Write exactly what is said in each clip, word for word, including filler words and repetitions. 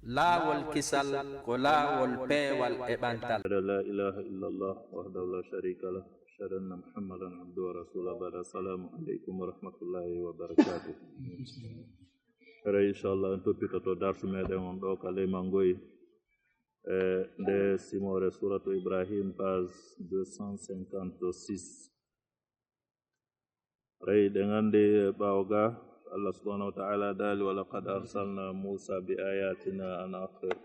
Laawol kisal ko laawol peewal e ɓantal. أشهد أن لا إله إلا الله وحده لا شريك له، أشهد أن محمدا عبده ورسوله. بعد، السلام عليكم ورحمة الله وبركاته. Hara, inchallah, en toppitoto darsu meɗen on ɗo ka leymangoy, e nde simoore Suratu Ibrahim, page deux cent cinquante-six. Rey ɗen anndi ɓaawo ga, Allah subhanahu wa ta'ala daali: ولقد أرسلنا موسى بآياتنا أن أخرج،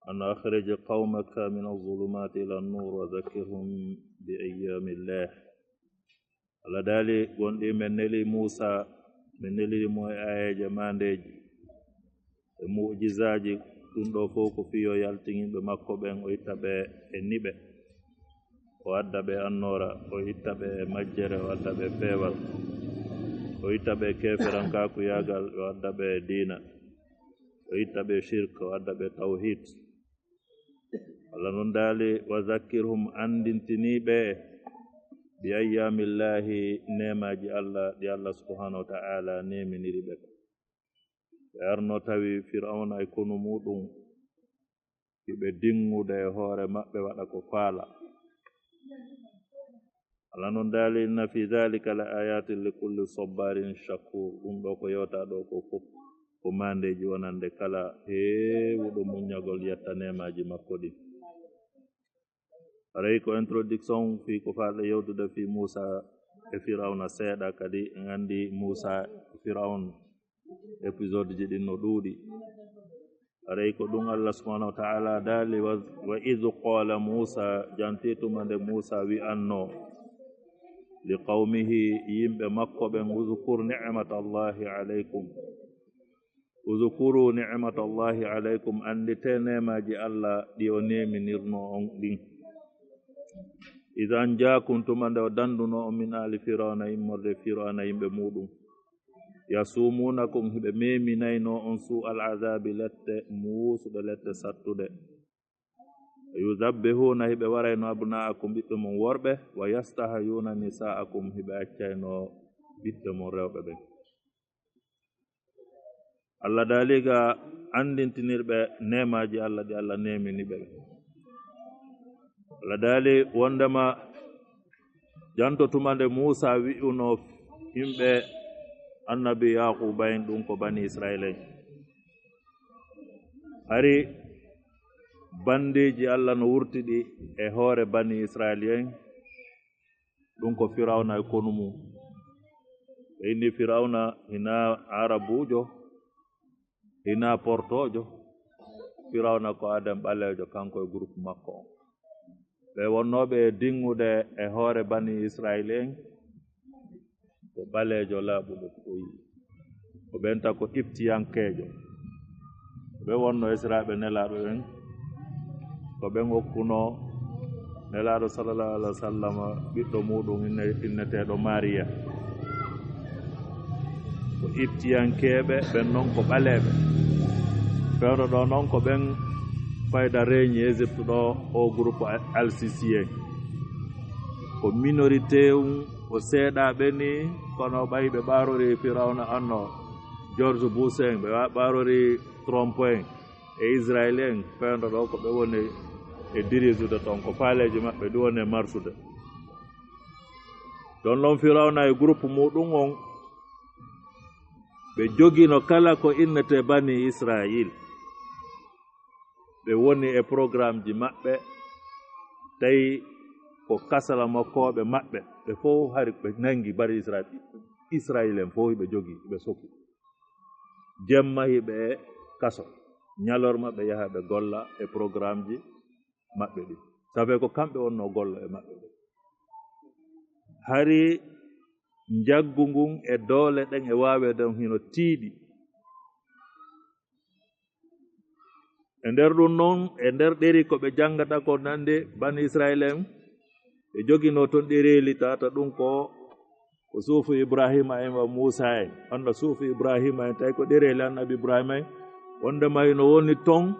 أن أخرج قومك من الظلمات إلى النور وذكرهم بأيام الله. Allah daali: Gonɗi, men neli Muusa, men neli mo e aayeeje maandeeji, e mu'jizaaji. Ɗum ɗo fof ko fii yo yaltin yimɓe makko ɓen, o itta ɓe e niɓe, o adda ɓe annoora, o itta ɓe e majjere, o adda ɓe e peewal, o itta ɓe e keeferankaaku yaagal, o adda ɓe e diina, o itta ɓe e shirk, o adda ɓe e tawhiid. Allah non daali: وذكرهم, anndintinii ɓe, بأيام الله, neemaaji Allah ɗi Allah subhanahu wa ta'ala neeminiri ɓe. Ɓe arno tawi Fir'awna e konu muuɗum hiɓe dinngude e hoore maɓɓe waɗa ko faala. Allah non daali: إن في ذلك لآيات لكل صبار شكور. Ɗum ɗo ko yewtaa ɗo ko fof ko maandeeji wonande kala heewuɗo muññagol yetta neemaaji makko ɗin. Haray ko introduction fii ko faalɗe yewtude fii Muusa e Firawna seeɗa, kadi en anndi Muusa e Firawna, épisode ji ɗin no ɗuuɗi. Haray ko ɗum Allah subhanahu wa ta'ala daali: وإذ قال موسى, jantii tuma nde Muusa wi'anno, لقومه, yimɓe makko ɓen: اذكروا نعمة الله عليكم. اذكروا نعمة الله عليكم, annditee neemaaji Allah ɗi o neeminirnoo on ɗin. إذ أنجاكم, tuma nde o danndunoo on, من آل فرعون, immorde Firawna yimɓe muuɗum. يسومونكم, hiɓe meeminaynoo on, سوء العذاب, lette muusuɗe, lette sattuɗe. يذبحون, hiɓe warayno, أبناءكم, ɓiɓɓe mon worɓe, ويستحيون نساءكم, hiɓe accaynoo ɓiɓɓe mon rewɓe ɓen. Allah daali ga anndintinirɓe neemaaji Allah ɗi Allah neemini ɓe. Allah daali wondema janto tuma nde Muusa wi'unoo yimɓe annabi Yaaquuba en, ɗum ko bani Israa'iila en. Hari banndeeji Allah no wurtidi e hoore bani Israa'iila en, ɗum ko Firawna e konu mum. Ɓe inni Firawna hinaa Arabuujo, hinaa Portoojo. Firawna ko Aden ɓaleejo, kanko e groupe makko on. Ɓe wonnooɓe e dinngude e hoore bani Israa'iila en, ko ɓaleejo laaɓuɗo ko o yi'i. O ɓen ta ko Qibtiyankeejo. Ɓe wonno esiraaɓe Nelaaɗo ɓen, ko ɓen okkunoo Nelaaɗo sallallahu alaihi wa sallam ɓiɗɗo muuɗum inne-, inneteeɗo Mariya. Ko Qibtiyankeeɓe ɓen non ko ɓaleeɓe. Fewndo ɗo non ko ɓen fayda reñi Égypte ɗo, o groupe Al-Sisi en. Ko minorité um, ko seeɗaaɓe ni, kono ɓay ɓe ɓaarori Firawna anno, George Bush en, ɓe wa-, ɓaarori Trump en e Israël en, fewndo ɗo ko ɓe woni e dirisude ton, ko faaleeji maɓɓe ɗi woni e marsude. Ɗon non Firawna e groupe muuɗum on, ɓe jogino kala ko innete Bani Israil. Ɓe woni e programmeji maɓɓe, tawi ko kasala makkooɓe maɓɓe, ɓe fof hari ɓe nanngi Bani Israil, Israil en fof hiɓe jogii, hiɓe soki. Jemma hiɓe kaso, ñalorma ɓe yaha ɓe golla e programmeji maɓɓe ɗi. Ça fait ko kamɓe wonno golla e maɓɓe ɓe. Hari njaggu ngun e doole ɗen e waawe ɗen hino tiiɗi. E nder ɗum non, e nder ɗeri ko ɓe janngata ko nande Bani Israil en, ɓe joginoo ton ɗereeli, tata ɗum ko, ko suufu Ibrahima en wa Muusa en. Wonno suufu Ibrahima en, tawi ko ɗereeli Annabi Ibrahima en, wondema hino woni ton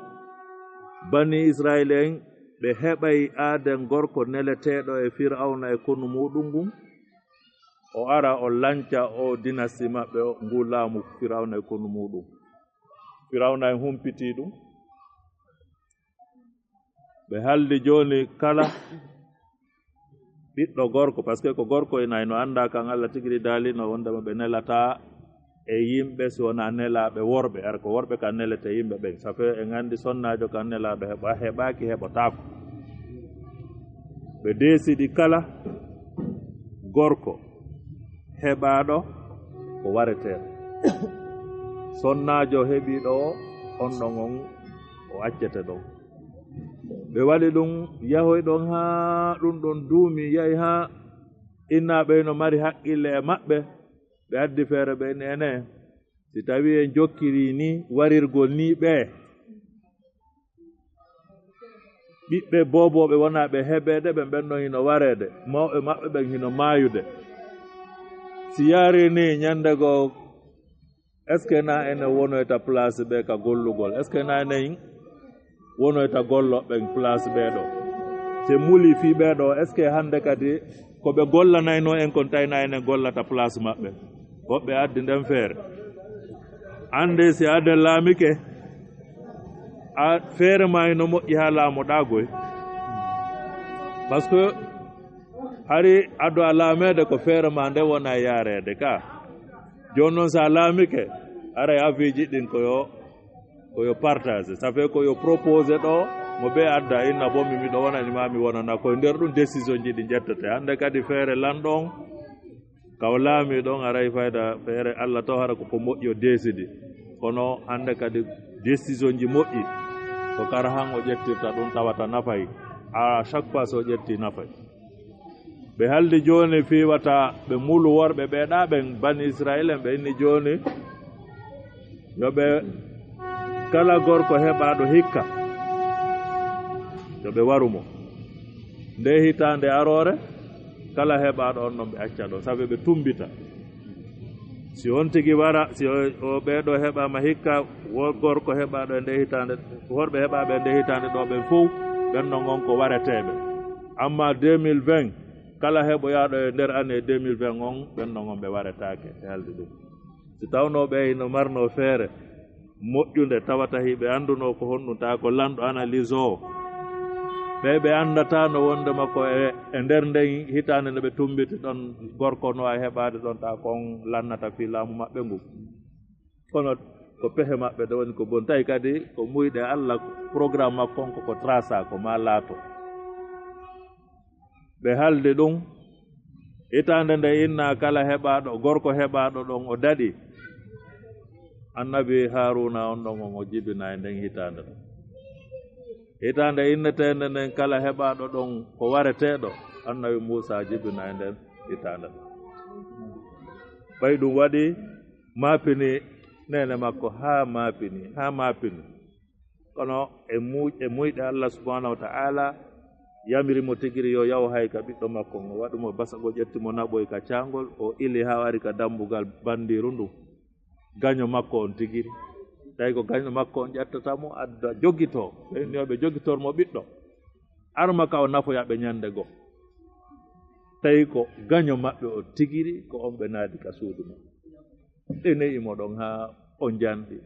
Bani Israil en, ɓe heɓay aaden gorko neleteeɗo e Firawna e konu muuɗum ngun, o ara o lanca o dynastie maɓɓe o, ngu laamu Firawna e konu muuɗum. Firawna en humpitii ɗum. Ɓe haldi jooni kala ɓiɗɗo gorko, parce que ko gorko ina no annda kan Allah tigi ri daalino wondema ɓe nelataa e yimɓe si wonaa nelaaɓe worɓe. Ara ko worɓe kan nelete yimɓe ɓen. Ça fait en anndi sonnaajo kan nelaaɗo heɓa, heɓaaki, heɓotaako. Ɓe deesidi kala gorko heɓaaɗo ko wareteeɗo. Sonnaajo heɓiiɗo o, on ɗon on o accete ɗon. Ɓe waɗi ɗum, yahoy ɗon haa ɗum ɗon duumi, yahi haa innaaɓe no mari haqqille e maɓɓe, ɓe addi feere ɓe inni, ene, si tawi en jokkiri ni warirgol ni ɓe, ɓiɓɓe boobooɓe wona ɓe heɓeede, ɓen ɓen ɗon hino wareede, mawɓe maɓɓe ɓen hino maayude. Si yaari ni ñande goo, est-ce que na enen wonoyta place ɓe ka gollugol? Est-ce que na enen wonoyta gollo ɓen place ɓe ɗo? Se muli fii ɓe ɗo, est-ce que hande kadi ko ɓe gollanayno en kon tawi na enen gollata place maɓɓe? Woɓɓe addi nden feere. Annde si aden laamike, a feere ma ino moƴƴi haa laamoɗaa goy. Parce que hari ado a laameede ko feere ma nde wona yaareede ka. Jooni noon so a laamike, aray aviiji ɗin ko yo, ko yo partage. Ça fait ko yo proposé ɗo, mo ɓe adda, inna bon, mi miɗo wonani ma, mi wonana koye nder ɗum décision ji ɗi ƴettete. Hannde kadi feere lanɗo on, ka o laami ɗon, aray fayda feere Allah taw hara ko, ko moƴƴo décidi. Kono hannde kadi décision ji moƴƴi, ko kara han o ƴettirta ɗum tawata nafay. À chaque fois so ƴetti nafay. Ɓe haldi jooni fii wata ɓe mulu worɓe ɓe ɗa ɓen Bani Israil en, ɓe inni jooni yo ɓe kala gorko heɓaaɗo hikka, yo ɓe waru mo. Nde hitaande aroore, kala heɓaaɗo on non ɓe acca ɗon, sabu ɓe tumbita. Si on tigi wara, si o, o ɓee ɗo heɓaama hikka, wo-, gorko heɓaaɗo e nde hitaande, worɓe heɓaaɓe e nde hitaande ɗo ɓen fow, ɓen non on ko wareteeɓe. Amma deux mille vingt, kala heɓoyaaɗo e nder année deux mille vingt on, ɓen non on ɓe waretaake e halde ɗum. Si tawnoo ɓe hino marnoo feere moƴƴunde, tawata hiɓe anndunoo ko honɗum, tawa ko lanɗo analyse o. Ɓe ɓe anndataano wondema ko e, e nder nden hitaande nde ɓe tumbiti ɗon gorko no a heɓaade ɗon, tawa ko on lannata fii laamu maɓɓe ngun. Kono ko pehe maɓɓe ɗe woni ko bon. Tawi kadi ko muyɗe Allah, programme makko on ko, ko trasa, ko ma laato. Ɓe haldi ɗum. Hitaande nde inna kala heɓaaɗo, gorko heɓaaɗo ɗon o daɗi. Annabi Haaruna on ɗon on o jibina e nden hitaande ɗon. Hitaande inneteende nden kala heɓaaɗo ɗon ko wareteeɗo, annabi Muusa jibina e nden hitaande ɗon. Ɓay ɗum waɗi, maapini neene makko haa maapini, haa maapini. Kono e mu-, e muyɗe Allah subhanahu wa ta'ala yamiri mo tigiri yo yaw hay ka ɓiɗɗo makko on, o waɗu mo basagol, ƴetti mo naɓoy ka caangol, o ili haa o ari ka dambugal bandiru ndun. Gaño makko on tigiri. Tawi ko gaño makko on ƴettata mo, adda jogitoo. Ɓe inni yo ɓe jogitor mo ɓiɗɗo. Arma ka o nafoya ɓe ñande goo. Tawi ko gaño maɓɓe on tigiri, ko on ɓe naadi ka suudu maɓɓe. Ɓe ne'i mo ɗon haa o njanɗi.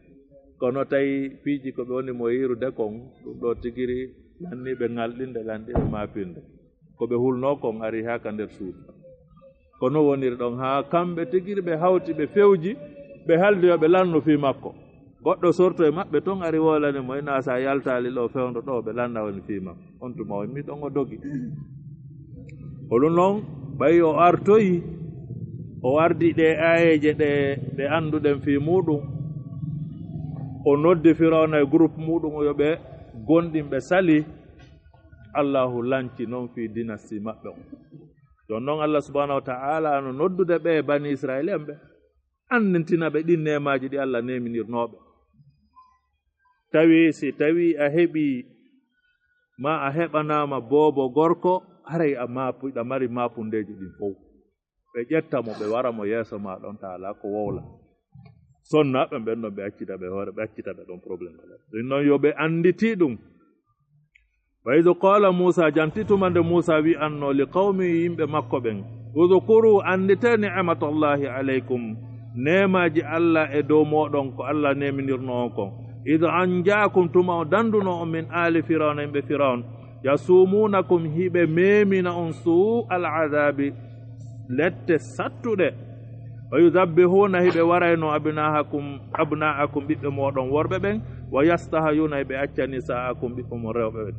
Kono tawi piiji ko ɓe woni mo yiirude kon, ɗum ɗo tigiri lanni ɓe ŋalɗinde, lanni ɓe maapinde. Ko ɓe hulnoo kon ari haa ka nder suudu. Ko non woniri ɗon haa kamɓe tigiri ɓe hawti, ɓe fewji, ɓe haldi yo ɓe lannu fii makko. Goɗɗo sorto e maɓɓe ton ari wolani mo, ina sa yaltaali ɗo fewndo ɗo, ɓe lanna woni fii makko. On tuma o immi ɗon o dogi. Ko ɗum non, ɓay o artoyi, o ardi ɗe aayeeje ɗe, ɗe annduɗen fii muuɗum. O noddi Firawna e groupe muuɗum, yo ɓe gonɗin ɓe sali. Allahu lanci non fii dynastie maɓɓe on. Ɗon non Allah subhanahu wa ta'ala no noddude ɓe Bani Israil en ɓe, anndintina ɓe ɗin neemaaji ɗi Allah neeminirnoo ɓe. Tawi si tawi a heɓi ma a heɓanaama boobo gorko, haray a maapu-, hiɗa mari maapundeeji ɗin fow. Ɓe ƴetta mo, ɓe wara mo yeeso ma ɗon, ta alaa ko wowla. Sonna ɓe ɓen ɗon, ɓe accita ɓe hoore, ɓe accita ɓe ɗon problème kala. Ɗin non yo ɓe annditi ɗum. Wa idh qala Musa, janti tuma nde Musa wi'anno li qawmi, yimɓe makko ɓen, udhkuru, anndite ni'matallahi alaykum, neemaaji Allah e dow mooɗon, ko Allah neeminirno on kon. Id anjaakum, tuma o dandunoo on min aali Firawna, yimɓe Firawna, yasumuunakum, hiɓe meemina on suu al adaabi, lette sattuɗe. Wa yudabbihuuna, hiɓe waraynoo abnaahakum, abnaakum, ɓiɓɓe mooɗon worɓe ɓen, wa yastahayuuna, hiɓe acca nisaakum, ɓiɓɓe mon rewɓe ɓen.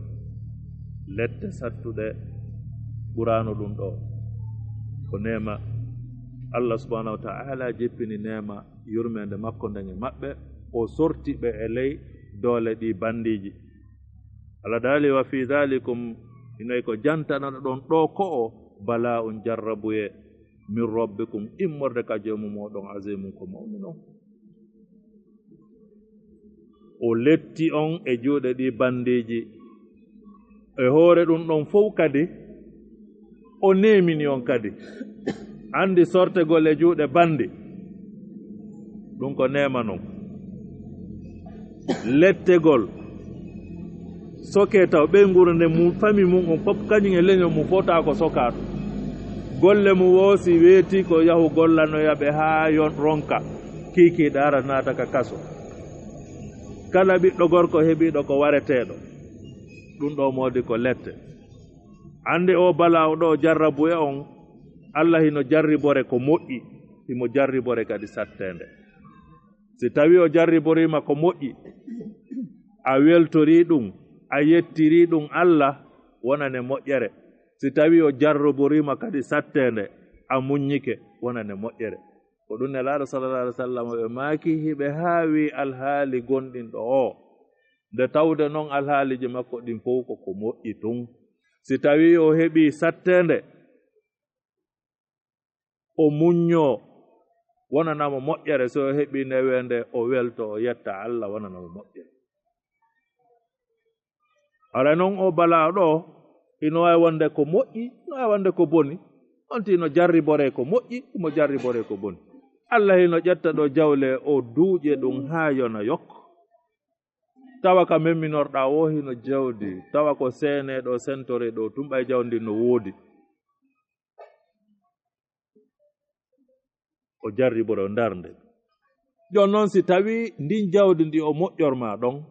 Lette sattuɗe. Quraanu ɗum ɗo ko neema. Allah subhanahu wa ta'ala jippini neema yurmeende makko nden e maɓɓe, o sorti ɓe e ley doole ɗi bandiiji. Allah daali, "Wa fi dhalikum, hinoy ko jantanaɗo ɗon ɗo ko o, bala'un, jarrabuye, min rabbikum, immorde ka joomu mooɗon, azimun, ko mawni non." O letti on e juuɗe ɗi bandiiji. E hoore ɗum ɗon fow kadi, o neemini on kadi. Anndi sortegol e juuɗe bandi, ɗum ko neema non. Lettegol, sokee taw ɓeynguure nden mum, fami mum on fof, kañum e leñol mum fof, tawa ko sokaaɗo. Golle mum woo, si weetii ko yahu gollanoya ɓe haa yon ronka, kiikiiɗe ara naata ka kaso. Kala ɓiɗɗo gorko heɓiiɗo ko wareteeɗo, ɗum ɗo moodi ko lette. Annde o balaa o ɗo jarrabu e on, Allah hino jarribore ko moƴƴi, himo jarribore kadi satteende. Si tawi o jarriboriima ko moƴƴi, a weltorii ɗum, a yettirii ɗum Allah, wonane moƴƴere. Si tawi o jarriboriima kadi satteende, a muññike, wonane moƴƴere. Ko ɗum Nelaaɗo sallallahu alaihi wasallam ɓe maaki, hiɓe haawi alhaali gonɗinɗo o. Nde tawde non alhaaliji makko ɗin fow ko ko moƴƴi tun. Si tawi o heɓi satteende, o muññoo, wonana mo moƴƴere. So o heɓi neweende, o welto, o yetta Allah, wonana mo moƴƴere. Hara non o balaa ɗo, ino waawi wonde ko moƴƴi, ino waawi wonde ko boni. On tigi ino jarribore ko moƴƴi, imo jarribore ko boni. Allah hino ƴetta ɗo jawle, o duuƴe ɗum haa yona yok. Tawa ka memminorɗaa o hino jawdi, tawa ko seenee ɗo, sentore ɗo, tun ɓay jawdi no woodi. O jarribore, o ndarnde. Jon non, si tawi ndin jawdi ndi o moƴƴor ma ɗon,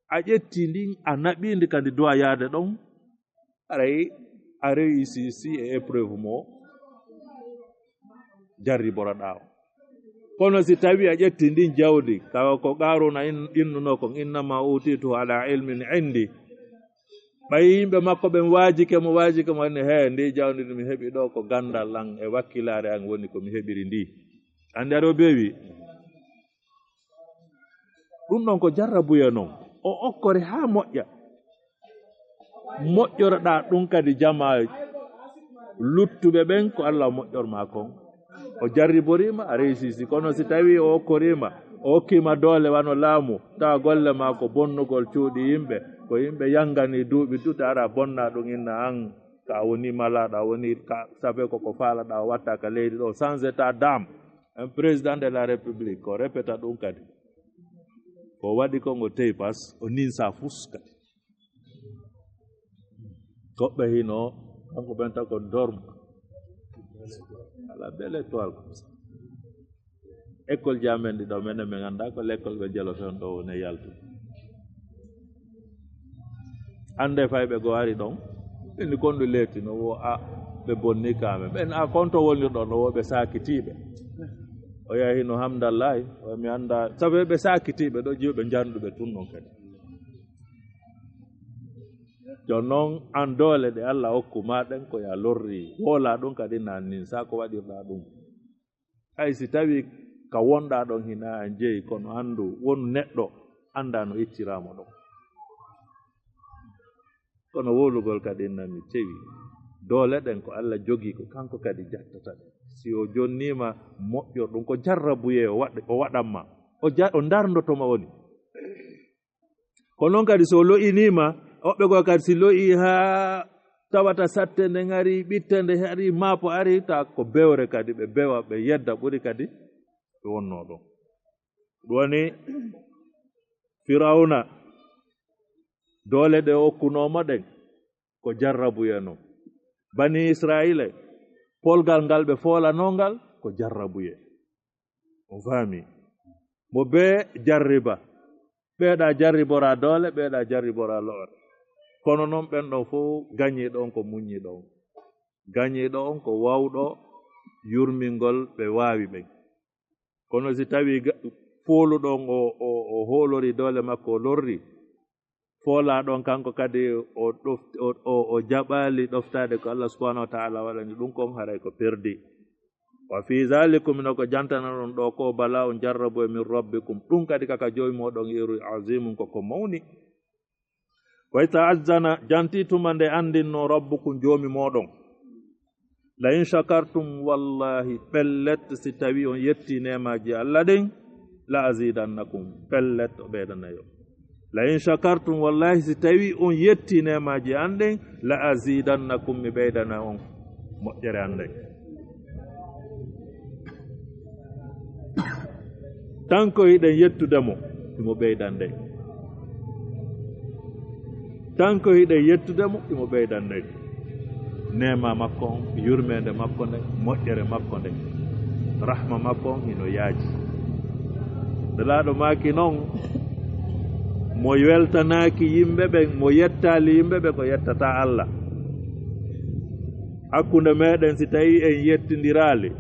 a ƴetti ndin, a naɓi ndi kadi duwa yaade ɗon, aray a réussi si e épreuve mo jarriboroɗaa o. Kono si tawi a ƴetti ndin jawdi, ka ko Qaaruuna in-, innuno kon, "Innama utitu ala ilmin indi." Ɓay yimɓe makko ɓen waajike mo, waajike mo, ne, "He, ndi jawdi ndi mi heɓi ɗo ko gandal an e wakkilaare an woni ko mi heɓiri ndi." Andi aɗo beewi? Ɗum ɗon ko jarrabuye non. O okkore haa moƴƴa. Moƴƴoroɗaa ɗum kadi jamaa luttuɓe ɓen ko Allah moƴƴor maa kon. O jarriboriima, a réussisi. Kono si tawii o okkoriima, o okkiima doole wano laamu, tawa golle maa ko bonnugol cuuɗi yimɓe, ko yimɓe yangani duuɓi duute, ara bonna ɗum inna an, ka a woni malaaɗo, a woni ka, sabe ko ko faalaɗaa o watta ka leydi ɗo, sans état d'âme. Un président de la République, ko répéta ɗum kadi. Ko waɗi ko ngo teyi pas, o ninsa fus kadi. Toɓɓe hino, kanko ɓen taw ko dorme. Ala belle étoile comme ça. École ji amen ɗi ɗo, menen min annda ko l'école ɓe jelo fen ɗo woni yaltu. Annde fayɓe goo ari ɗon, ɓe ni kon ɗo leeti, no wo a, ɓe bonni ka amen. Ɓen a kon to wonirɗon, no wo ɓe saakitiiɓe. O yahi no hamdallahi, o mi annda, sabu ɓe saakitiiɓe ɗo, jiwɓe njanduɓe tun non kadi. Jon non, an doole ɗe Allah hokku ma ɗen, ko ya lorri, woola ɗum kadi nan nin, sa ko waɗirɗa ɗum. Hay si tawi ka wonɗa ɗon hina an jeyi, kono andu, wonu neɗɗo anda no ittira mo ɗon. Kono wolugol kadi nan mi tewi. Doole ɗen ko Allah jogi, ko kanko kadi jattata ɗen. Si o jonnima moƴƴor ɗum, ko jarrabuye o waɗ-, o waɗan ma. O ja-, o darndoto ma woni. Ko non kadi, so lo'iniima, woɓɓe goo kadi, si lo'i haa tawata satte nde ngari, ɓitte nde hari, maapo ari, ta ko bewre kadi, ɓe bewa, ɓe yedda ɓuri kadi ɓe wonnoo ɗon. Ɗum woni Firawna, doole ɗe okkunoo mo ɗen, ko jarrabuye non. Bani Israa'iila, polgal ngal ɓe foolanoo ngal, ko jarrabuye. On faami? Mo bee jarriba. Ɓeeɗa jarribora doole, ɓeeɗa jarribora lo'ore. Kono noon ɓen ɗon fof gañiiɗo on ko muññiiɗo on. Gañiiɗo on ko waawɗo yurmingol ɓe waawi ɓen. Kono si tawii ga-, fooluɗo on o, o, o hoolori doole makko, o lorri, foolaaɗo on kanko kadi o ɗoft-, o, o, o jaɓaali ɗoftaade ko Allah subhanahu wa ta'ala waɗani ɗum kon, haray ko perdi. Wa fi zalikum, hino ko jantanaɗon ɗo ko, bala on jarrabo e min rabbikum, ɗum kadi kaka joomi mooɗon yeru, azimun, ko ko mawni. Wa ta'azzana, janti tuma nde anndinno rabbukum, joomi mooɗon. La in shakartum, wallahi, pellet, si tawi on yetti neemaaji Allah ɗin, la azidannakum, pellet, o ɓeydanay on. La in shakartum, wallahi, si tawi on yetti neemaaji an ɗin, la azidannakum, mi ɓeydana on moƴƴere an ɗen. Tan ko hiɗen yettude mo, himo ɓeydanɗen. Tan ko hiɗen yettude mo, himo ɓeydanɗen. Neema makko on, yurmeende makko nden, moƴƴere makko nden, rahma makko on hino yaaji. Nelaaɗo maaki non, mo weltanaaki yimɓe ɓen, mo yettaali yimɓe ɓen, ko yettata Allah. Hakkunde meɗen, si tawi en yettindiraali,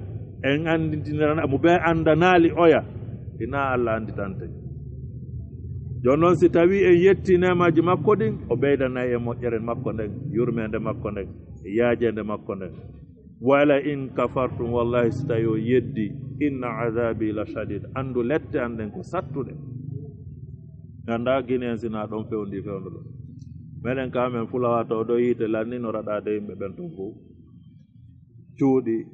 en anndintindirana mo, ɓe anndanaali oya, ina Allah annditante. Jooni noon, si tawi en yetti neemaaji makko ɗin, o ɓeydanay en moƴƴere makko nden, yurmeende makko nden, e yaajeende makko nden. Wala in kafartum, wallahi, si tawi o yeddi, inna azabi la shadid, anndu lette an ɗen ko sattuɗe. Ganda Gine en sina ɗon fewndi fewndo ɗon. Meɗen ka men fulawa taw ɗo yiite lanni no raɗade yimɓe ɓen ton fof. Cuuɗi.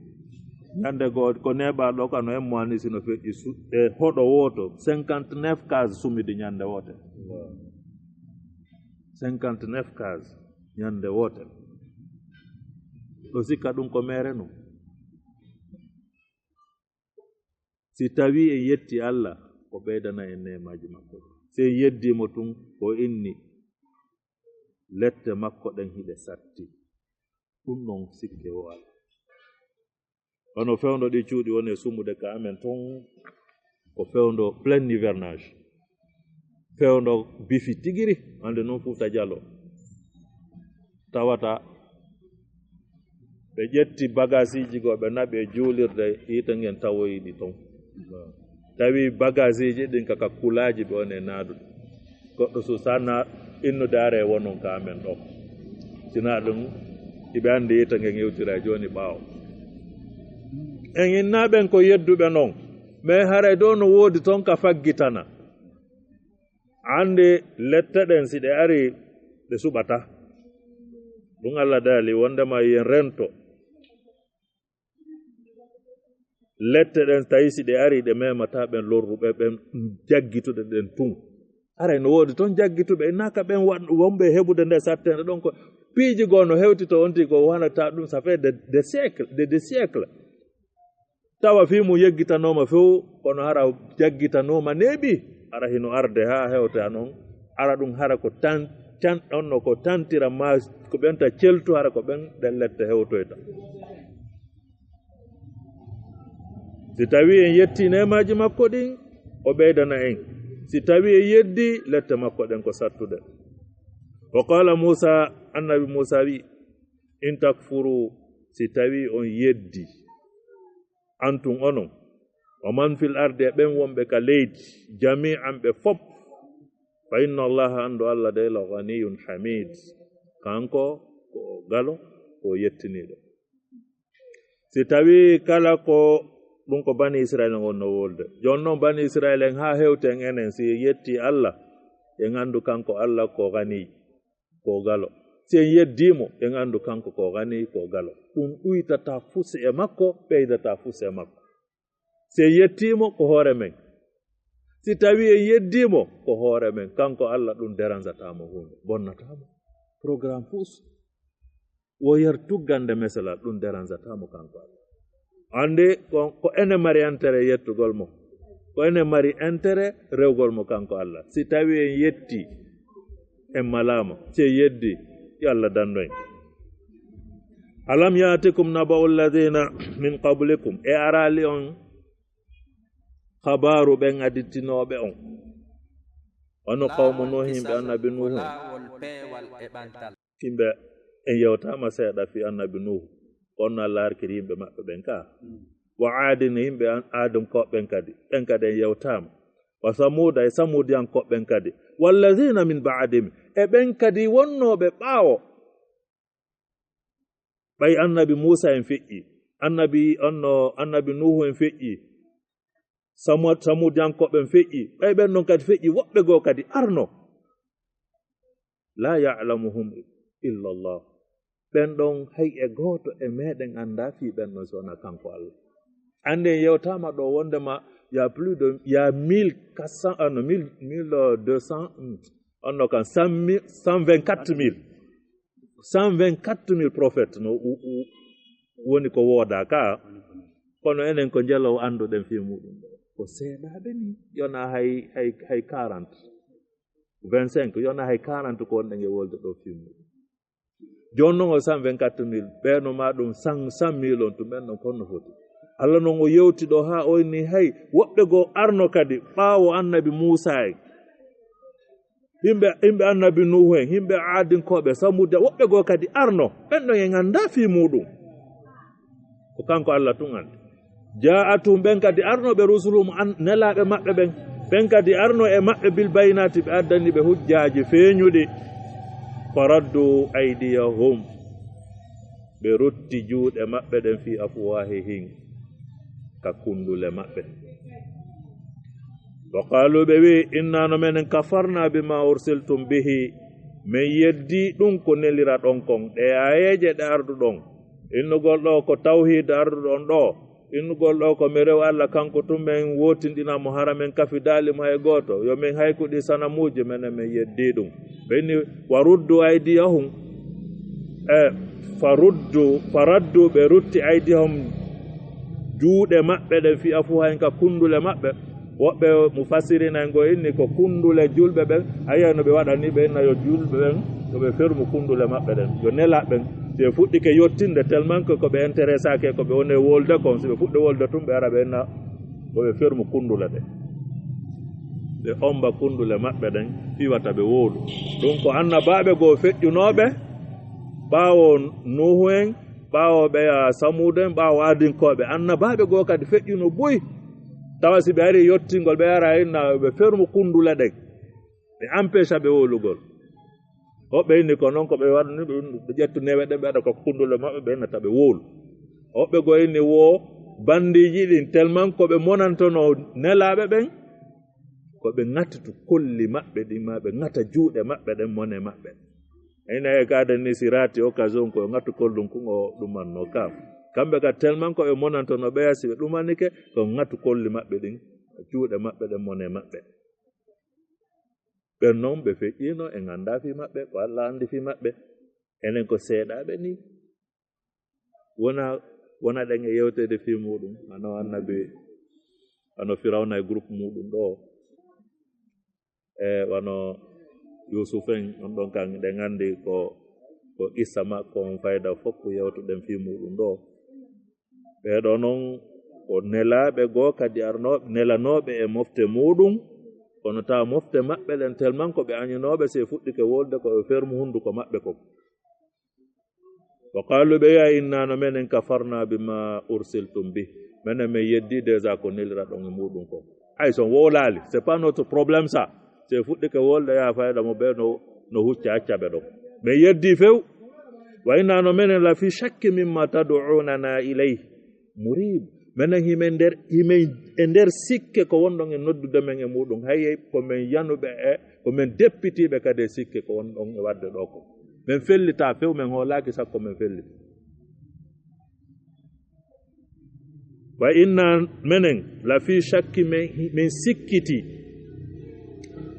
Ñande goo ko neɓa ɗo kano en mo anni sino feƴƴi su-, e hoɗo wooto, cinquante-neuf case sumidi ñande woote. Cinquante-neuf case ñande woote. Ɗo sikka ɗum ko mere nu. Si tawi en yetti Allah, o ɓeydana en neemaaji makko. Si en yeddi mo tun, ko inni lette makko ɗen hiɗe satti. Ɗum ɗon sikke o ala. Kono fewndo ɗi cuuɗi woni e sumude ka amen ton, ko fewndo plein hivernage. Fewndo bifi tigiri, hande noon Fuuta Jaloo. Tawata ɓe ƴetti bagasiiji goo, ɓe naɓi e juulirde, yiite ngen tawoyi ɗi ton. Tawi bagasiiji ɗin kaka kulaaji ɓe woni e naadude. Goɗɗo so sanna innude are wonon ka amen ɗo. Sina ɗum, iɓe anndi yiite ngen hewtira jooni ɓaawo. En inna ɓen ko yedduɓe non. Mais haray ɗo no woodi ton ka faggitana. Annde lette ɗen si ɗe ari, ɗe suɓata. Ɗum Allah daali wondema yen rento. Lette ɗen tawi si ɗe ari, ɗe memata ɓen lorruɓe ɓen jaggituɗe ɗen tun. Aray no woodi ton jaggituɓe, innaka ɓen wa-, wonɓe heɓude nde sattende ɗon ko piiji goo no hewtito on tigi ko wonata ɗum, ça fait des, des siècles, des, des siècles. Tawa fii mum yeggitanooma few, kono hara jaggitanooma neeɓi, hara hino arde haa hewta non, hara ɗum hara ko tan, tan ɗon no ko tantira ma ko ɓenta celtu, hara ko ɓen ɗen lette hewtoyta. Si tawi en yetti neemaaji makko ɗin, o ɓeydana en. Si tawi en yeddi, lette makko ɗen ko sattude. Wa qala Musa, annabi Musa wi, "In takfuru, si tawi on yeddi, antum onon, wa man fil ardi, e ɓen wonɓe ka leydi, jami'an ɓe fop, fa inna Allaha, andu Allah de, la ghaniyun hamid, kanko ko o galo, ko o yettiniiɗo." Si tawi kala ko ɗum ko Bani Israil en wonno wolde. Jooni noon Bani Israil en haa hewti en enen, si en yetti Allah, en anndu kanko Allah ko ganiy, ko galo. Si en yeddii mo, en anndu kanko ko ganiy, ko galo. Ɗum ɗuytata fus e makko, ɓeydata fus e makko. Si en yettii mo, ko hoore men. Si tawi en yeddii mo, ko hoore men. Kanko Allah ɗum deranzataa mo huunde, bonnataa mo. Programme fus. Wo yer tuggande mesela, ɗum deranzataa mo kanko Allah. Annde ko, ko ene mari intérêt yettugol mo. Ko ene mari intérêt rewgol mo kanko Allah. Si tawi en yetti, en malaama. Si en yeddi, yo Allah danno en. Alam ya'tikum naba'u alladhina min qablikum. E araali on kabaaru ɓen adittinooɓe on. Wano qawmu Nuuh, yimɓe annabi Nuuhu. Yimɓe en yewtaama seeɗa fii annabi Nuuhu. Kono Allah harkiri yimɓe maɓɓe ɓen ka. Wa Aadin, yimɓe an-, Aadinkooɓe ɓen kadi. Ɓen kadi en yewtaama. Wa Samuuda, e Samuudiyankooɓe ɓen kadi. Walladiina min ba'dihim, e ɓen kadi wonnooɓe ɓaawo. Ɓay annabi Muusa en feƴƴi, annabi, onno, annabi Nuuhu en feƴƴi, Samu-, Samuudiyankooɓe en feƴƴi, ɓay ɓen ɗon kadi feƴƴi, woɓɓe goo kadi arno. Laa ya'lamuhum illa Allah. Ɓen ɗon hay e gooto e meɗen anndaa fii ɓen ɗon si wonaa kanko Allah. Anndi en yewtaama ɗo wondema y a plus de, y a mille quatre cents, ah non, mille, mille deux cents, hmm, onno kan cent mille, cent vingt-quatre mille. Cent vingt-quatre mille prophètes no u-, u-, woni ko woodaa ka. Kono enen ko njelo annduɗen fii muɗum ɗo. Ko seeɗaaɓe ni, yona hay, hay, hay quarante. Vingt-cinq, yona hay quarante ko wonɗen e wolde ɗo fii muɗum. Jooni non o cent vingt-quatre mille, ɓee no ma ɗum cent, cent mille on tun, ɓen ɗon ko honno foti? Allah non o yewti ɗo haa o inni hay woɓɓe goo arno kadi ɓaawo annabi Muusa en. Yimɓe, yimɓe annabi Nuuhu en, yimɓe Aadinkooɓe, Samuuda, woɓɓe goo kadi arno. Ɓen ɗon en anndaa fii muɗum. Ko kanko Allah tun anndi. Jaa'athum, ɓen kadi arno ɓe, rusuluhum, an-, nelaaɓe maɓɓe ɓen. Ɓen kadi arno e maɓɓe bil bayyinaati, ɓe addani ɓe hujjaaji feeñuɗi. Faraddu aydiyahum. Ɓe rutti juuɗe maɓɓe ɗen fii afwaahihim, ka kundule maɓɓe. Wa qaaluu, ɓe wi'i, innaa, no menen, kafarnaa bimaa ursiltum bihi, men yeddii ɗum ko neliraɗon kon, ɗee aayeeje ɗe arduɗon. Innugol ɗoo ko tawhiid arduɗon ɗoo, innugol ɗoo ko mi rewa Allah kanko tun, men wootinɗina mo, hara men kafidaali mo hay gooto, yo men haykuɗi sanamuuji, menen men yeddii ɗum. Ɓe inni, wa ruddu aydiyahum, e, fa ruddu, fa raddu, ɓe rutti aydiyahum, juuɗe maɓɓe ɗen, fii afwaahin, ka kundule maɓɓe. Woɓɓe mufassiriina en goo inni ko kundule julɓe ɓen, a yi'ay no ɓe waɗani ɓe, inna yo julɓe ɓen, yo ɓe fermu kundule maɓɓe ɗen, yo nelaaɓe ɓen. Si ɓe fuɗɗike yottinde, tellement que ko ɓe intéressé ake ko ɓe woni e wolde kon, si ɓe fuɗɗi wolde tun, ɓe ara ɓe inna yo ɓe fermu kundule ɗen. Ɓe omba kundule maɓɓe ɗen, fii wata ɓe wowlu. Ɗum ko annabaaɓe goo feƴƴunooɓe, ɓaawo Nuuhu en, ɓaawo ɓeya Samuuda en, ɓaawo Aadinkooɓe, annabaaɓe goo kadi feƴƴuno buy. Tawa si ɓe arii yottingol, ɓe ara inna ɓe fermu kundule ɗen, ɓe empêcha ɓe wowlugol. Woɓɓe inni ko non ko ɓe waɗani, ɓe ƴettu newe ɗen, ɓe waɗa ko kundule maɓɓe, ɓe innata ɓe wowlu. Woɓɓe goo inni wo bandiiji ɗin, tellement ko ɓe monantono nelaaɓe ɓen, ko ɓe ŋatutu kolli maɓɓe ɗin, maa ɓe ŋata juuɗe maɓɓe ɗen, mone maɓɓe. Ina e kaade ni, si raati occasion ko ŋatu kollun kun o ɗumanno kam. Kamɓe ka tellement ko ɓe monantono ɓeya, si ɓe ɗumanike, ko ŋatu kolli maɓɓe ɗin, juuɗe maɓɓe ɗen, mone maɓɓe. Ɓen non ɓe feƴƴiino, en anndaa fii maɓɓe, ko Allah anndi fii maɓɓe. Enen ko seeɗaaɓe ni. Wona, wona ɗen e yewteede fii muɗum, hano annabi, hano Firawna e groupe muɗum ɗo. E wano Yuusuf en, on ɗon kan, ɗen anndi ko, ko qissa makko on fayda fof ko yewtuɗen fii muɗum ɗo. Ɓee ɗoo non ko nelaaɓe goo kadi arnooɓe, nelanooɓe e mofte muɗum, kono tawa mofte maɓɓe ɗen tellement ko ɓe añinooɓe, si ɓe fuɗɗike wolde ko ɓe fermu hunnduko maɓɓe kon. Wa qaalu, ɓe wi'a, inna, no menen, kafarna bima ursiltum bih, menen men yeddi déjà ko neliraɗon e muɗum kon. Hay so on wowlaali, c'est pas notre problème ça. Si ɓe fuɗɗike wolde, yaa fayda mo, ɓe no, no hucca acca ɓe ɗon. Men yeddi few. Wa inna, no menen, la fi shakki mimma tad'unana ilayh murib. Menen himen nder, himen e nder sikke ko wonɗon e noddude men e muɗum. Hay ko men yanuɓe e ko men deppitiiɓe kadi e sikke ko wonɗon e waɗde ɗo ko. Men fellitaa few, men hoolaaki sakko men fellita. Wa inna, menen, la fi shakki, men, men sikkiti,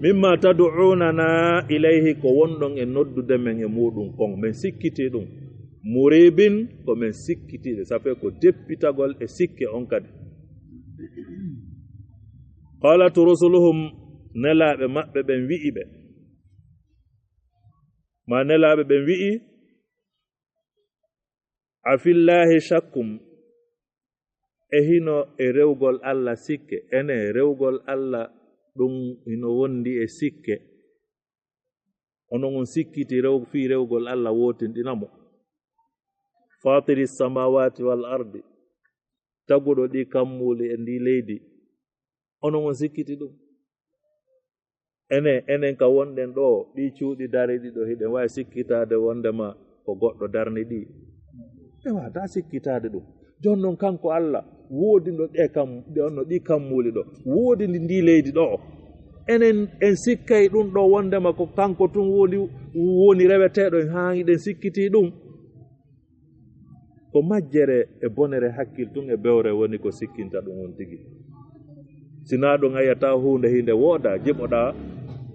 mimma tad'unana ilayhi, ko wonɗon e noddude men e muɗum kon, men sikkiti ɗum. Muribin, ko men sikkitiiɓe, ça fait ko deppitagol e sikke on kadi. Qalat rusuluhum, nelaaɓe maɓɓe ɓen wi'i ɓe, ma nelaaɓe ɓen wi'i, afillahi shakkum, e hino e rewgol Allah sikke, ene rewgol Allah ɗum hino wondi e sikke. Onon on sikkiti rew-, fii rewgol Alla wootinɗina mo. Faatiri samaawaati wal ardi, taguɗo ɗi kammuuli e ndi leydi. Onon on sikkiti ɗum? Enen, enen ka wonɗen ɗoo, ɗii cuuɗi dariiɗi ɗoo, hiɗen waawi sikkitaade wonndema ko goɗɗo darni ɗi? En waawataa sikkitaade ɗum. Jooni non, kanko Alla, woodinɗo ɗee kam, ɗe onno ɗii kammuuli ɗoo, woodindi ndii leydi ɗoo. Enen, en sikkay ɗum ɗoo wonndema ko kanko tun woni, woni reweteeɗo, en haa hiɗen sikkitii ɗum? Ko majjere e bonere hakkil tun e bewre woni ko sikkinta ɗum on tigi. Si naa ɗum, a yi'ataa huunde hinde wooda, jiɓoɗaa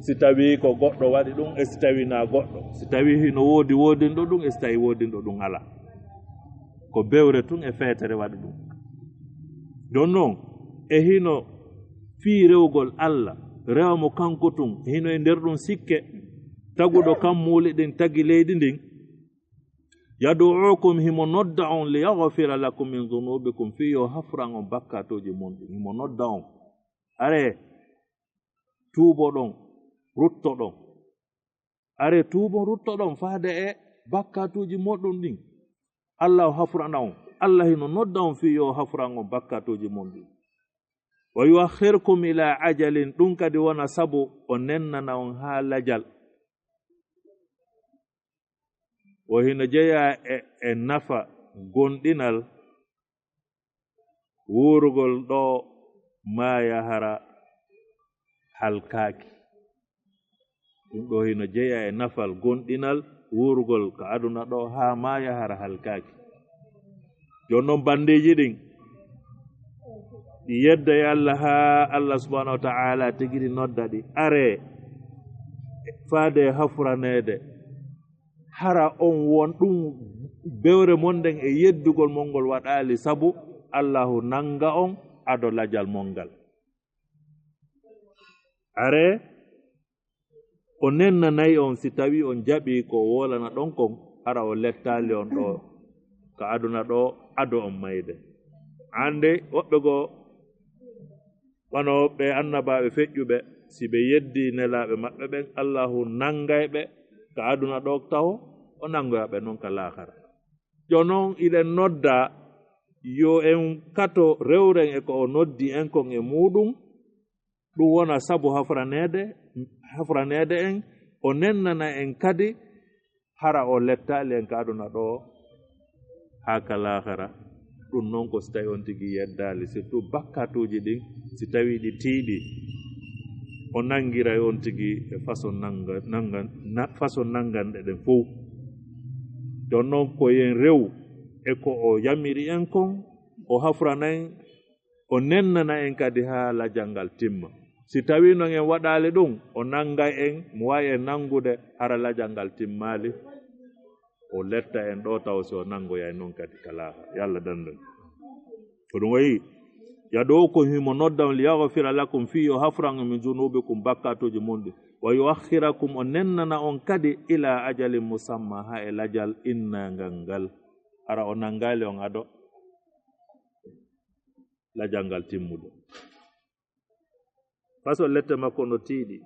si tawii ko goɗɗo waɗi ɗum e si tawii naa goɗɗo. Si tawii hino woodi woodinɗo ɗum e si tawii woodinɗo ɗum alaa. Ko bewre tun e feetere waɗi ɗum. Jooni non, e hino fii rewgol Alla, rewa mo kanko tun, hino e nder ɗum sikke, taguɗo kammuuli ɗin, tagi leydi ndin, Yad'uukum, himo nodda on, li yaghfira lakum min dhunuubikum, fii yo hafran on bakkaatuuji mon ɗin. Himo nodda on. Aree, tuuboɗon, ruttoɗon. Aree, tuubon, ruttoɗon faade e bakkaatuuji moɗon ɗin. Alla o hafrana on. Alla hino nodda on fii yo hafran on bakkaatuuji mon ɗin. Wa yuakhirkum ila ajalin, ɗum kadi wona sabu o nennana on haa lajal. O hino jeyaa e, e nafa gomɗinal wuurugol ɗoo maaya hara halkaaki. Ɗum ɗoo hino jeyaa e nafal gomɗinal wuurugol ka aduna ɗoo haa maaya hara halkaaki. Jooni non, banndeeji ɗin, ɗi yedda e Alla haa Alla subhaanahu wa ta'aala tigi ɗi nodda ɗi, aree faade e hafraneede. Hara on won ɗum bewre mon nden e yeddugol mon ngol waɗaali sabu Allaahu nanga on ado lajal mon ngal? Aree, o nennanay on si tawii on jaɓii ko woolana ɗon kon, hara o lettaali on ɗoo ka aduna ɗoo ado on mayde. Annde woɓɓe goo, wano ɓee annabaaɓe feƴƴuɓe, si ɓe yeddii nelaaɓe maɓɓe ɓen, Allaahu nangay ɓe ka aduna ɗoo taho, o nangoya ɓe non ka laakara. Jooni non, hiɗen nodda yo en kato rewren e ko o noddi en kon e muuɗum, ɗum wona sabu hafraneede, hafraneede en, o nennana en kadi, hara o lettaali en ka aduna ɗoo haa ka laakara. Ɗum non ko si tawii on tigi yeddaali, surtout bakkaatuuji ɗin, si tawii ɗi tiiɗi, o nangiray on tigi e façon nanga-, nanga-, na-, façon nanganɗe ɗen fow. Jooni non, ko yen rew e ko o yamiri en kon, o hafrana en, o nennana en kadi haa lajal ngal timma. Si tawii non en waɗaali ɗum, o nangay en, mo waawi en nangude, hara lajal ngal timmaali, o letta en ɗoo taw si o nangoyay non kadi ka laakara. Yo Alla dandu en. Ko ɗum wayi, yad'uukum, himo nodda on, li yaghfira lakum, fii yo hafran on, min dhunuubikum, bakkaatuuji mon ɗin. Wa yuakhirakum, o nennana on kadi, ila ajalin musamma, haa e lajal innangal ngal. Hara o nangaali on ado lajal ngal timmude. Façon lette makko no tiiɗi.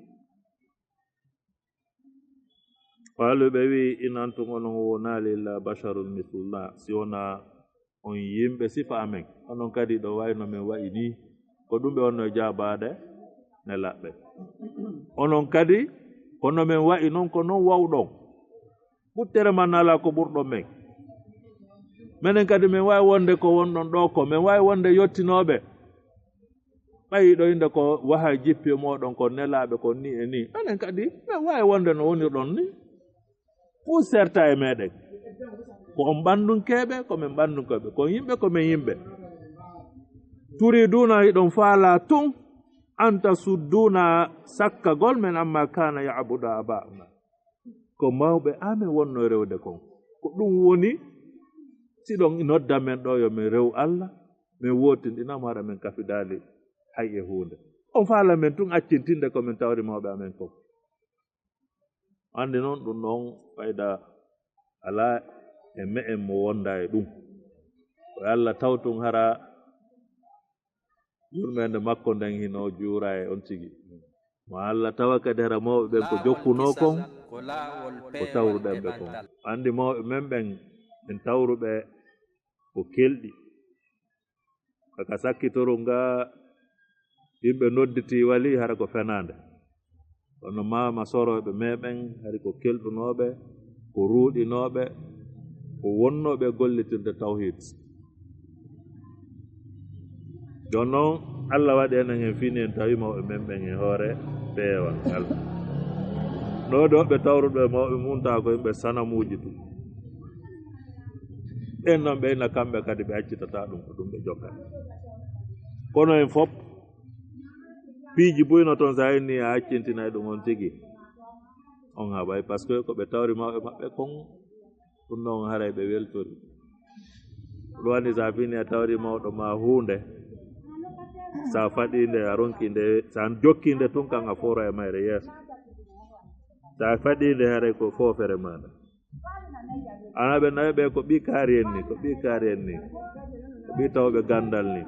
Qaaluu, ɓe wi'i, in antum, onon wonaali, illa basharun mithluna, si wonaa on yimɓe sifa amen. Onon kadi ɗo wayi no men wa'i nii. Ko ɗum ɓe wonno e jaabaade nelaaɓe. Onon kadi, ko no men wa'i non, ko non wawɗon. Ɓuttere man alaa ko ɓurɗon men. Menen kadi men waawi wonde ko wonɗon ɗoo ko, men waawi wonde yottinooɓe. Ɓayi ɗo innde ko wahay jippi e mooɗon, ko nelaaɓe, ko nii e nii. Menen kadi men waawi wonde no wonirɗon nii. Fuu serta e meɗen. Ko on ɓandunkeeɓe, ko men ɓandunkeeɓe. Ko on yimɓe, ko men yimɓe. Turiduuna, hiɗon faalaa tun, an tasudduuna, sakkagol men, amma kaana ya'budu abaa'una. Ko mawɓe amen wonno rewde kon. Ko ɗum woni, si ɗon nodda men ɗo yo men rew Alla, men wootinɗina mo, hara men kafidaali hay e huunde. On faala men tun accintinde ko men tawri mawɓe amen kon. Anndi non ɗum ɗon fayda alaa e me'en mo wonda e ɗum. Ko e Alla taw tun hara Yurmeende makko nden hino juura e on tigi. Mo Allah tawa kadi hara mawɓe ɓen ko jokkunoo kon, ko tawruɗen ɓe kon. Anndi mawɓe men ɓen, en tawruɓe ko kelɗi. Kaka sakkitoru nga yimɓe nodditii wali hara ko fenaande. Kono maama sorooɓe meeɓen hari ko kelɗunooɓe, ko ruuɗinooɓe, ko wonnooɓe gollitirde tawhiid. Jooni non, Allah waɗi enen hen fini en tawi mawɓe men ɓen e hoore peewal ngal. Ɗoo ɗoo ɓe tawruɓe mawɓe mum tawa ko yimɓe sanamuuji tun. Ɓen non ɓe ina kamɓe kadi ɓe accitata ɗum ko ɗum ɓe jokkata. Kono en fof, piiji buy no toon, so a inni a accintinay ɗum on tigi, on haɓay, parce que ko ɓe tawri mawɓe maɓɓe kon, ɗum ɗon haray ɓe weltori. Ɗum woni so a fini a tawri mawɗo ma huunde, so a faɗi nde, a ronki nde, so a jokki nde tun kan a foro e mayre yeeso. So a faɗi nde haray ko foofere maɗa. Ana ɓe nayo ɓe ko ɓii kaari en ni, ko ɓii kaari en ni, ko ɓii tawɓe gandal ni,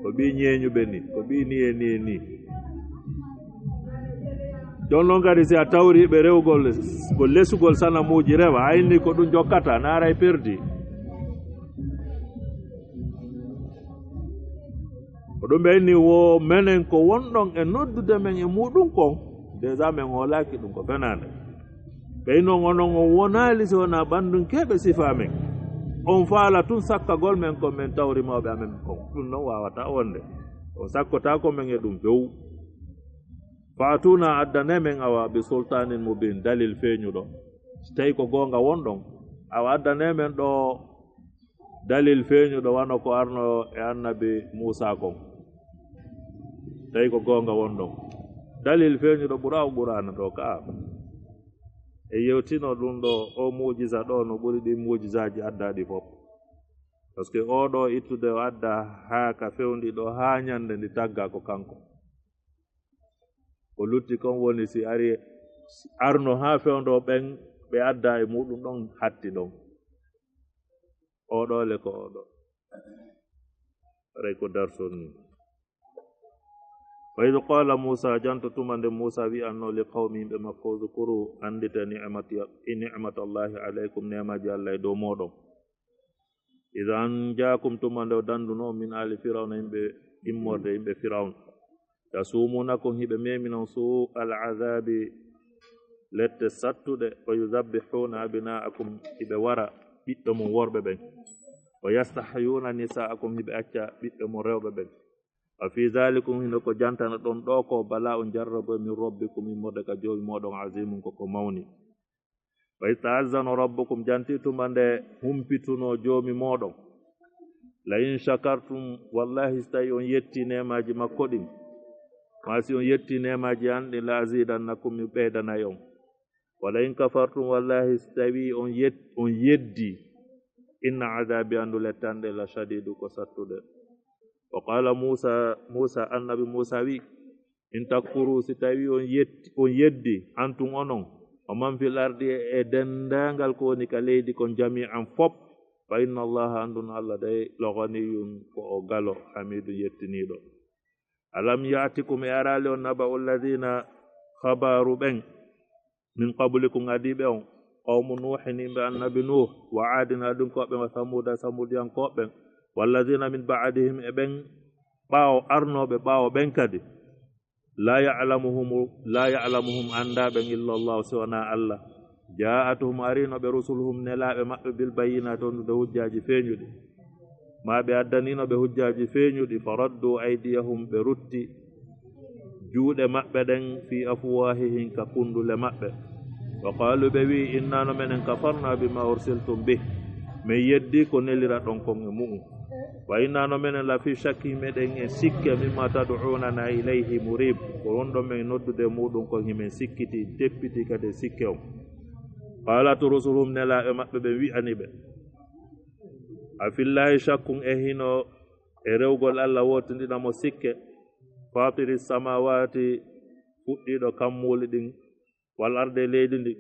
ko ɓii ñeeñuɓe ni, ko ɓii ni e ni e ni. Jooni non kadi si a tawri ɓe rewgol, ko lesugol sanamuuji rewa, a inni ko ɗum jokkata, naaray perdi. Ko ɗum ɓe inni wo menen ko wonɗon e noddude men e muɗum kon, déjà men hoolaaki ɗum ko fenaande. Ɓay non onon on wonaali si wonaa ɓannduŋkeeɓe sifaa men. On faala tun sakkagol men ko men tawri mawɓe amen kon. Ɗum non waawataa wonde. On sakkotaako men e ɗum few. Faatuna addane men awa bi sultaanin mubin, dalil feeñuɗo. Si tawi ko goonga wonɗon, awa addane men ɗo dalil feeñuɗo wano ko arno e annabi Muusaa kon. Tawi ko goonga wonɗon. Dalil feeñuɗo ɓura o Qur'aana ɗo ka. E yewtino ɗum ɗo, o muujiza ɗo no ɓuri ɗin muujizaaji addaaɗi fof. Parce que o ɗo ittude o adda haa ka fewndi ɗo, haa ñande ndi tagga ko kanko. Ko lutti kon woni si ari, arno haa fewndo ɓen ɓe adda e muɗum ɗon hatti ɗon. Oɗo le ko oɗo. Rey ko darson ni. Wa idh qala Musa, janto tuma nde Musa wi'anno li qawmi, yimɓe makko, "Udhkuru, anndita ni'mati-, ni'matallahi alaykum, neemaaji Allah e dow mooɗon. Idh anjaakum, tuma nde o danduno on min ali Firawna, yimɓe immorde, yimɓe Firawna. Yasumunakum, hiɓe meminon su al azabi, lette sattuɗe, wa yudhabbihuna abnaakum, hiɓe wara ɓiɓɓe mon worɓe ɓen. Wa yastahyuna nisaakum, hiɓe acca ɓiɓɓe mon rewɓe ɓen. Wa fi dhalikum, hino ko jantana ɗon ɗo ko, bala'un, jarrabo, min rabbikum, immorde ka Joomi mooɗon, azimun, ko ko mawni." Wa idh ta'azzana rabbukum, janti tuma nde humpituno Joomi mooɗon, "La in shakartum, wallahi si tawi on yetti neemaaji makko ɗin, maa si on yetti neemaaji an ɗin, la azidannakum, mi ɓeydanay on. Wa la in kafartum, wallahi si tawi on yet-, on yeddi, inna azabi, anndu lettanɗe, la shadidu, ko sattuɗe." Wa qala Musa, Musa, annabi Musa wi, "In takfuru, si tawi on yetti, on yeddi, antum onon, wa man fil ardi, e denndaangal ko woni ka leydi kon, jami'an fop, fa inna Allaha, anndun Allah day, la ghaniyun, ko o galo, hamidun, yettiniiɗo. Alam ya'tikum, e araali on, naba'u alladhina, khabaaru ɓen, min qablikum, adiiɓe on, qawmu Nuuhin, yimɓe annabi Nuuh, wa Aadin, Aadinkooɓe, wa Samuuda, Samuudiyankooɓe, walladhina min ba'dihim, e ɓen ɓaawo, arnooɓe ɓaawo ɓen kadi, la ya'lamuhum, la ya'lamuhum, anndaa ɓen, illa Allah, si wonaa Allah. Jaa'atuhum, ariino ɓe, rusuluhum, nelaaɓe maɓɓe, bil bayyinaati, wondude hujjaaji feeñuɗi. Maa ɓe addaniino ɓe hujjaaji feeñuɗi, fa raddu aydiyahum, ɓe rutti juuɗe maɓɓe ɗen, fi afwahihim, ka kundule maɓɓe. Wa qaalu, ɓe wi'i, inna, no menen, kafarna bima ursiltum bih, men yeddi ko neliraɗon kon e mu'un. Wa inna, no menen, la fi shakki, meɗen e sikke, mimma tad'unana ilayhi murib, ko wonɗon men noddude muɗum kon, himen sikkiti, teppiti kadi e sikke on. Qalat rusuluhum, nelaaɓe maɓɓe ɓen wi'ani ɓe, a fillahi shakkun, e hino e rewgol Allah wootinɗina mo sikke, fatiri samawati, fuɗɗiiɗo kammuuli ɗin, wal ardi, e leydi ndi,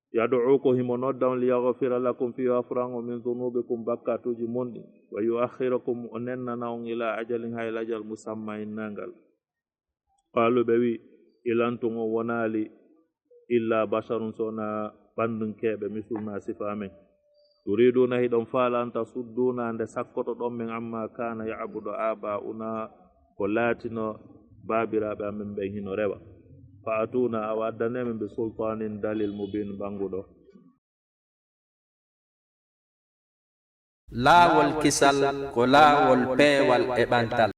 Yad'ukum, himo nodda on, liyaghfira lakum, fii o yafuran on, min dhunubikum, bakkatuuji mon ɗin, wa yu'akhkhirakum, o nennana on, ila ajalin, ha e lajal, musamman, innangal. Qaalu, ɓe wi, in antum, on wonaali, illa basharun, so wonaa ɓannunkeeɓe, misluna, sifa amen. Turiduuna, hiɗon faala, an tasudduuna, nde sakkotoɗon men, amma kaana ya'budu abaa'una, ko laatino baabiraaɓe amen ɓen hino rewa. Fa'tuuna, awa addanee men, bi sultaanin, dalil, mubiin, ɓannguɗo. Laawol kisal ko laawol peewal e ɓantal.